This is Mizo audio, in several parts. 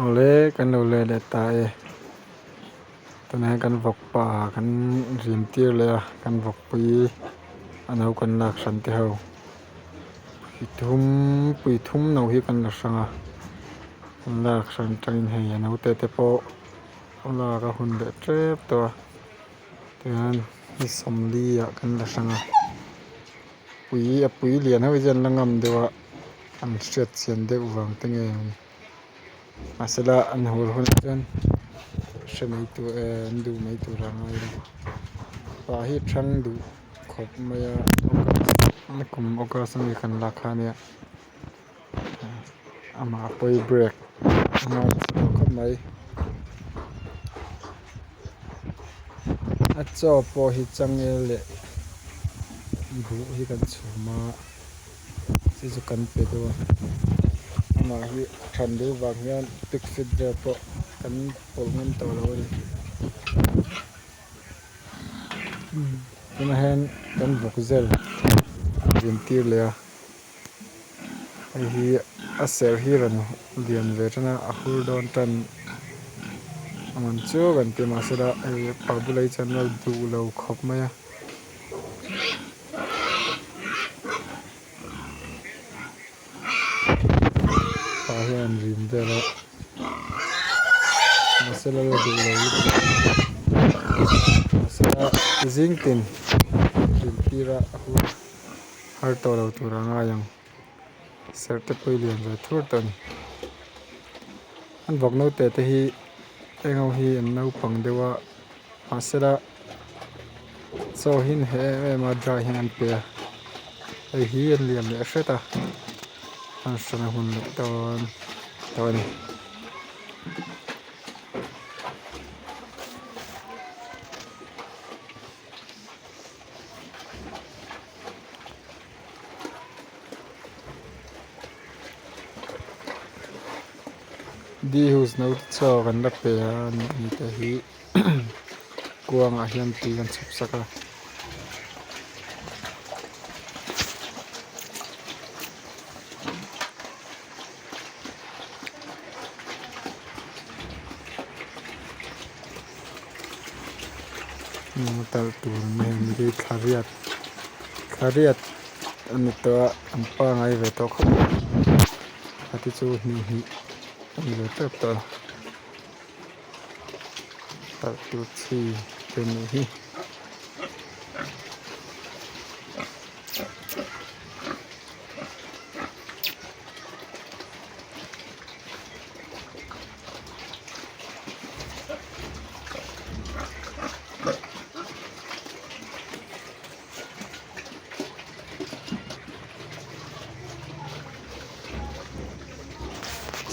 Awle kan lo let leh ta e tunah hian kan vawk pa kan rim tir leh a kan vawk pui a no kan lak hran te ho thum pui thum no hi kan la hrang a kan lak hran atangin hei a naute te pawh a lak a hun leh tep tawh a tihian ni sawmli ah kan la hrang a pui a pui lian ho hi chu an la ngam deuh a an hriat chian deuh vang te nge mahsela an hur hunah chuan hre mai tur eh an duh mai tur a ngai a pa hi thang duh khawp mai a kum august ami kan lak kha ania amah pawi break a ngai khawp mai a chaw pawh hi changel leh buh hi kan chhum a. Chu chu kan pe deuh a amah hi a than deuh vang hian pig feed vel pawh kan pawlh ngam tawh lo a ni tunah hian kan vawk zel zin tir leh a hei hi a serh hi rawn lian ve tan a a hur dawn tan a man chu kan ti mahsela hei pa bulah hi chuan a duh lo khawp mai a. Tah hian rim vel a mahse la la duh lo lutuk mahse zing tin rim tir a a hun har tawh lo tur a ngai ang serh te pawh hi lian ve thur tawh a ni an vawk naute te hi eng ho hi an naupang deuh a mahsela chaw hi an heh em em a dry hian an pe a hei hi an lian leh hret a an hrana hun leh dawn tawh a ni. Dihus naute chaw kan la pe a ni te hi. Kuangah hian tui an chhawp sak a. Talh tur nen hi thla riat thla riat a ni tawh a an pangai ve tawh khawp mai a te chu hnih hnih a ni ve tep tawh a. Talh tur chi te nih hi.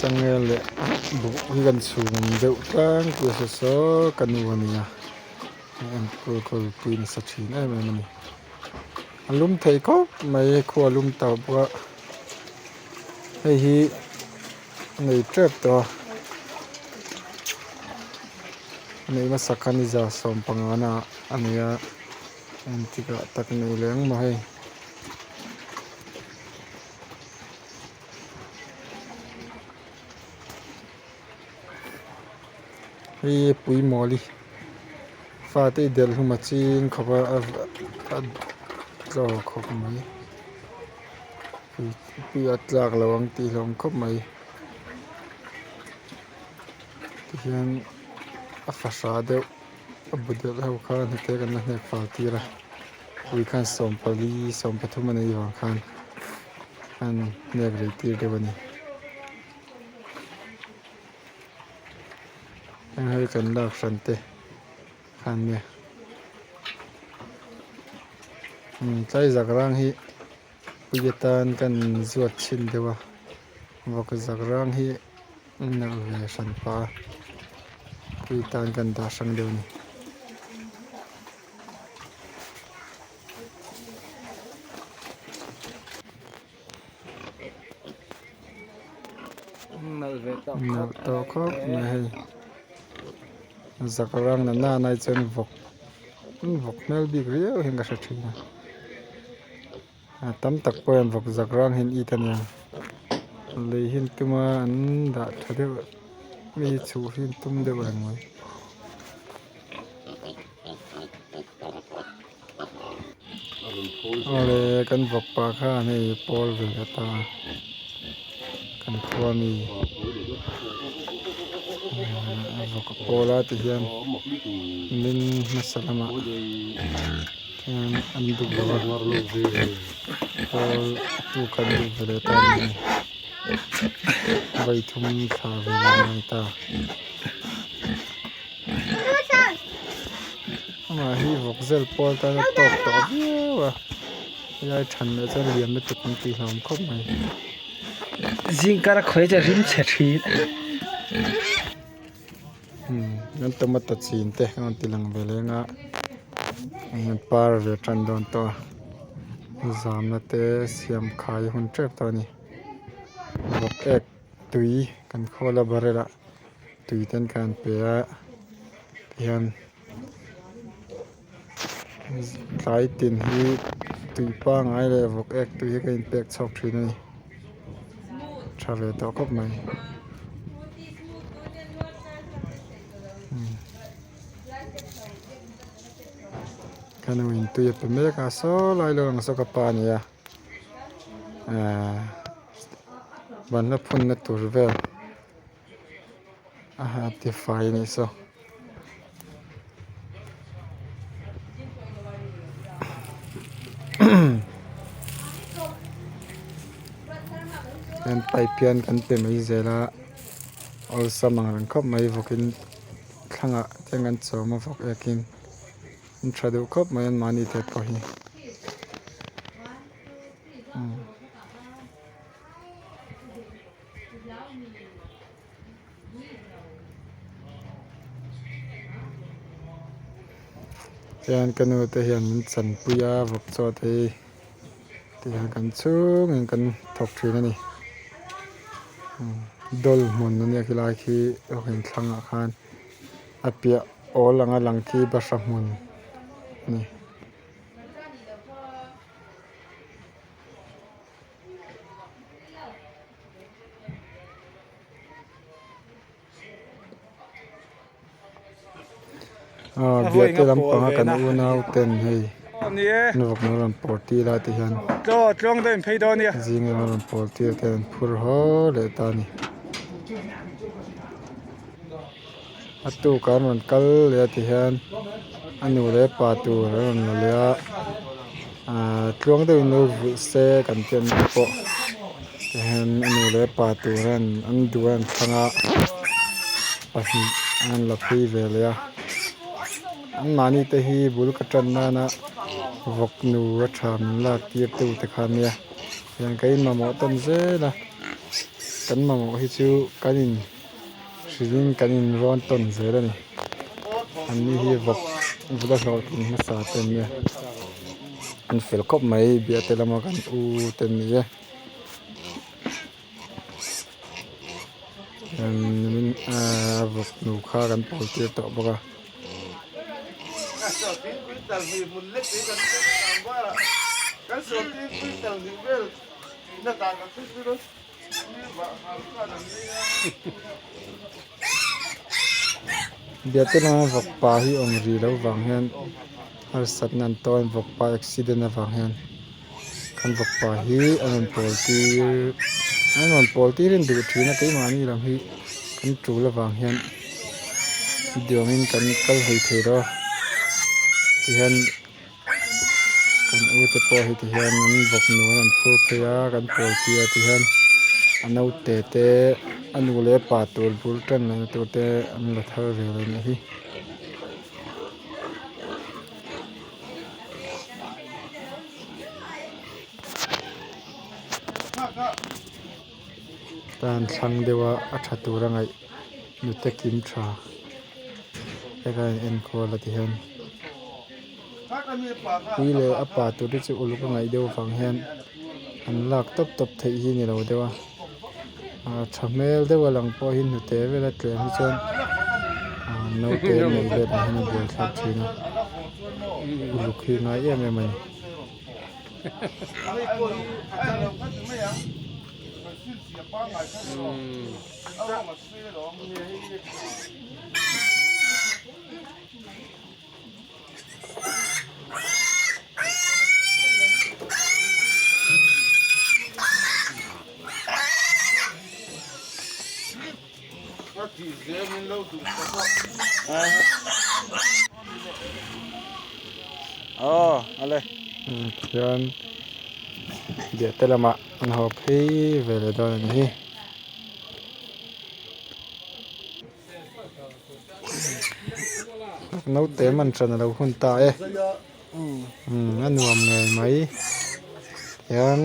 Changel leh buh hi kan chhum deuh tlangpui a saw ka nu a ni a enkawl kawl pui nasa thin em em a ni a lum thei khawp mai khua a lum tawh bawk a hei hi a nei tep tawh a a neih hmasak kha ni za 15 na a ni a engtikah tak nei leh ang maw hei. Hei pui mawli fate i delh hlum a ching khawp a a tlaw khawp mai pui a tlak lo ang tih hlawm khawp mai tihian a fahra deuh a bu deuh ho kha hnute kan la hnek fal tir a ui khan 14 13 a nei vang khan an hnek rei tir deuh a ni. Heng hei kan lak hran te khan nia umm tlai zak rang hi pui atan kan zuat chhin deuh a vawk zak rang hi a nalh ve hran pah a pui tan kan dah hrang deuh a ni. Nalh tawh khawp mai hei zak rang na nana hi chuan vawk vawk hmel bik riau hian ka hre thin a a tam tak pawh hian vawk zak rang hi an it ania lei hi an tum a an dah tha deuh. Mi chhuh hi an tum deuh reng mai. Awle kan vawk pa khan hei pawl ve leh ta a kan khua mi a vawk a pawl a ti hian min hmasa lamah hian an duh lo a pawl tu khan duh ve leh ta a ni vawi thum thla ve leh a ni ta. Amah hi vawk zel pawl tan a tawk tawh viau a helai than leh chuan lian lutuk an tih hlawm khawp mai. Zingkar a khawi chu a rim chhe thin. Umm kan tomato chin te a rawn ti lang ve leng a eng par ve tan dawn tawh a zamna te siam khai hun tep tawh a ni vawk ek tui kan khawl a barrel ah. Tui ten khan an pe a tihian tlai tin hi tui pangai leh vawk ek tui hi ka inpek chhuak thin a ni tha ve tawh khawp mai. Ka nu in tui a pe mek a saw lai lo ang saw ka pa a ni a ahh banhla phunna tur vel. A ti fai a nih saw hian pipe hian kan pe mai zel a awlsam ang reng khawp mai vawkin thlangah te hian kan chawm a vawk ekin an tha duh khawp mai an mahni te pawh hi. Tihian ka nu te hian min chanpui a vawk chaw te hi tihian kan chhungin kan thawk thin a ni dawl hmun ania khilai khi vawk inthlangah khan a piah awl anga lang khi bahra hmun a ni. Aaa biate lampanga kan unau ten hei an vawk an rawn pawr tir a ti hian zinga an rawn pawr tir te an phur haw leh ta a ni a tukah an rawn kal leh a ti hian a nu leh a pa tur an rawn la leh a aaa tluang deuhin lo vulh se kan tih ang pawh tihian a nu leh a pa tur an an duh a an thlang a pahnih an la phei ve leh a anmahni te hi bul ka tan nana vawk nu a tha min lak tir tu te kha ania tihian ka in mamawh tawn zel a kan mamawh hi chu kan in. Hrilhin kan inrawn tawn zel a ni. Anni hi vawk vula hlawhtling hmasa te an nia. An fel khawp mai biate lama kan u te an ni e. Aaa vawk nu kha kan pawl tir tawh bawk a. Biate lama vawkpa hi awm rih loh vang hian harsatna an tawn vawkpa accident avang hian kan vawkpa hi a rawn pawl tir an rawn pawl tir in duh thin a keimahni lam hi kan tul avang hian duangin kan kal hawi thei lo a tihian. Kan u te pawh heti hian an vawk nu an rawn phur phei a kan pawl tir a ti hian a naute te a nu leh a pa tur bul tan lehna tur te an la thar ve leh nih hi. Tan thlang deuh a a tha tur a ngaih nute kim tha heta in enkawl a ti hian pui leh a pa tur te chu uluk a ngaih deuh avang hian an lak tawp tawp theih hi ni lo deuh a ah tha hmel deuh a lang pawh hi hnute vel a tlem hi chuan ah naute an neih let ang hian a buaithlak thin a uluk hi a ngai em em a ni. Tichuan biahte lamah an haw phei ve leh dawn a ni hi. Naute man ṭan a lo hun ta e a nuam ngei mai tihian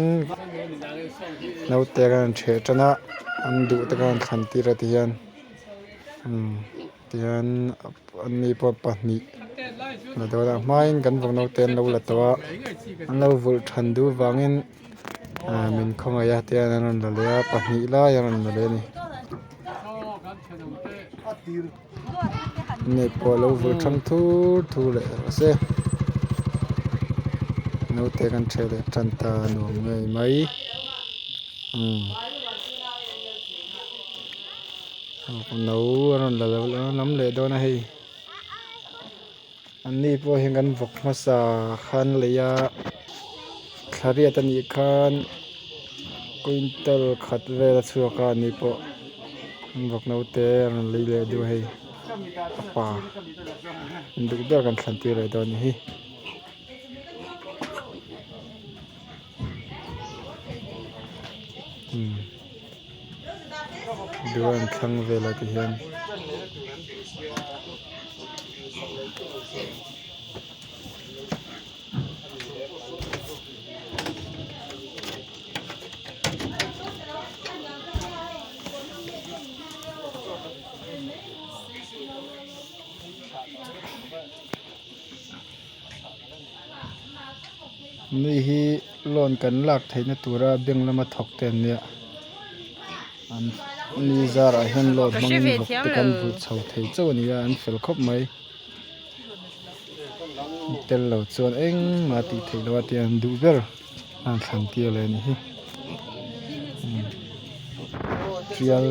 naute khan an ṭheh ṭan a an duh te khan an thlan tir a tihian tihian an ni pawh pahnih la dawn a hmain kan vawk naute an lo la tawh a an lo vulh ṭhan duh vangin ah min khawngaih a tihian an rawn la leh a pahnih lai an rawn la leh a ni. Nei pawh lo vul thang thur thur leh rawh se naute kan ṭheh leh ṭan ta a nuam ngei mai umm no a rawn la lo lam leh dawn a hei an ni pawh hian kan vawk hmasa khan lei a thla riat a nih khan quintal khat vel a chhuak a ani pawh an vawk naute a rawn lei leh duh a hei a pa duh ber kan thlan tir leh dawn a ni hi. Duan thlang velah te hian Mi hi loan kan lak theihna tura bank lama thawk te an nia an ni zarah hian loan hmangin vawk te kan vulh chho thei chauh a ni a an fel khawp mai tel lo chuan engmah tih theih loh a tia an duh ber a an thlan tir leh a nih hi tial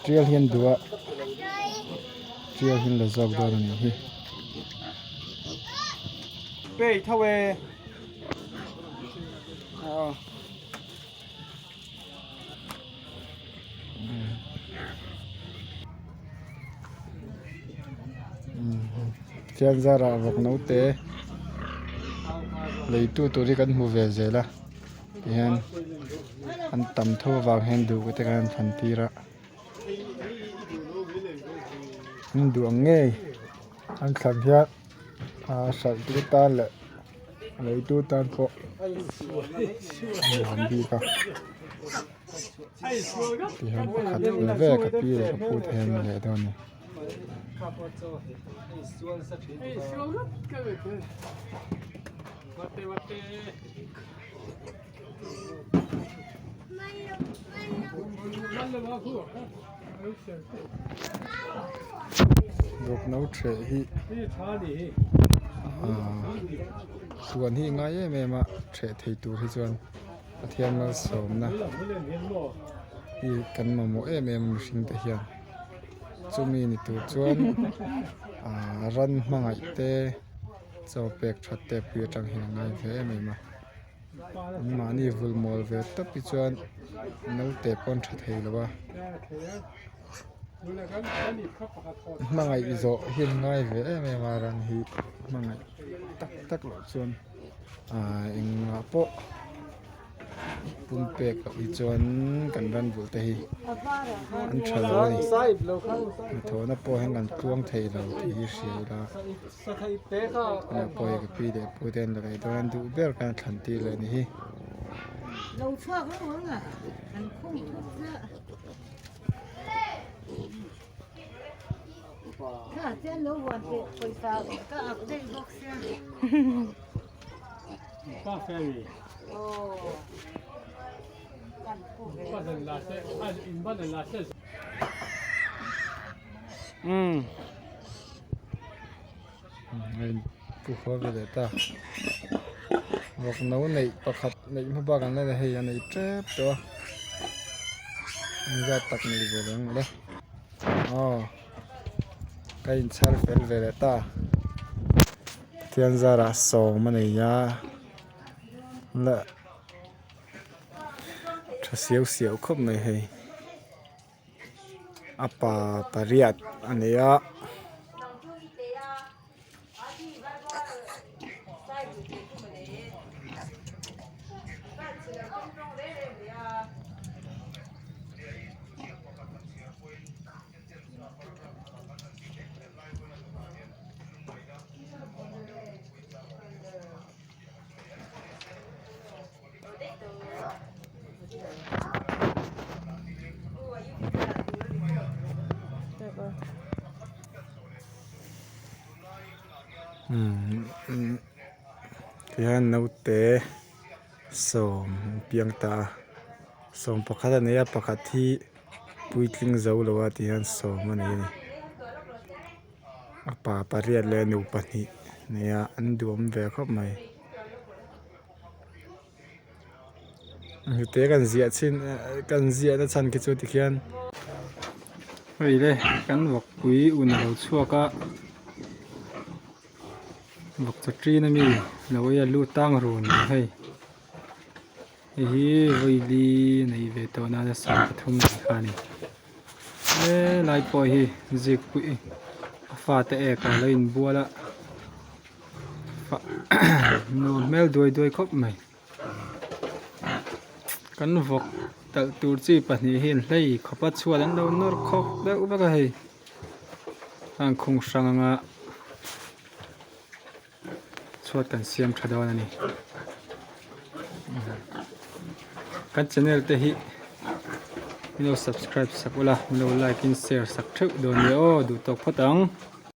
tial hi an duh a tial hi an la zawk dawn a nih hi. Pei tho e. Chian zarah vawk naute leitu tur hi kan hmu ve zel a tihian an tam tho avang hian duh te khan an thlan tir a an duh ang ngei. An thlan hian ah hralh tu tan leh a leitu tan pawh a nuam bik a tihian pakhat ve ve ka pi leh ka pu te hian an leh dawn a ni. Vawk no ṭheh hi aaa huan hi ngai em em a ṭheh thei tur hi chuan Pathian malsawmna hi kan mamawh em em a mihring te hian chumi ni tur chuan aaa ran hmangaih te chaw pek ṭhat te pui aṭang hian a ngai ve em em a. Mahni vul mawl ve tawp hi chuan naute pawh an tha thei lo a hmangaih zawh hi an ngai ve em em a ran hi hmangaih tak tak loh chuan ahh engah pawh pumpek loh hi chuan kan ran vulh te hi an tha lo a ni hnathawhna pawh hian kan tluang thei lo tih hi hria ila. Tunah pawh hei ka pi leh pu te an la leh dawn a an duh ber khan a thlan tir leh a ni hi. Pu haw ve leh ta vawk no neih pakhat neih hma bak an la nei hei a nei tep tawh a Engzat tak nei ve leh ang mawle. Aw ka inchhar fel ve leh ta. Pathian zarah sawm a nei a la tha siau siau khawp mai hei. A pa pariat a nei a. Tihian naute sawm an piang ta a sawm pakhat a nei a pakhat hi puitling zo lo a tihian sawm a nei a ni a pa pariat leh nu pahnih a nei a an duhawm ve khawp mai. Hnute kan ziah chhin kan ziah na chhan khi chu tikhian hei le kan vawkpui un a lo chhuak a vawk chaw ṭin ami lo ei a lu tang run mai hei hei hi vawili nei ve tawh nana 30 kha a ni helai pawh hi zikpuii a fate ek a lo inbual a. Nuam hmel duai duai khawp mai kan vawk talh tur chi pahnih hi an hlei khawp a chhuat an lo nawr khawk deuh vek a hei an khung hrang anga chhuat kan siam tha dawn a ni kan channel te hi min lo subscribe sak ula min lo like in share sak theuh dawn nia aw duh tawk phawt ang.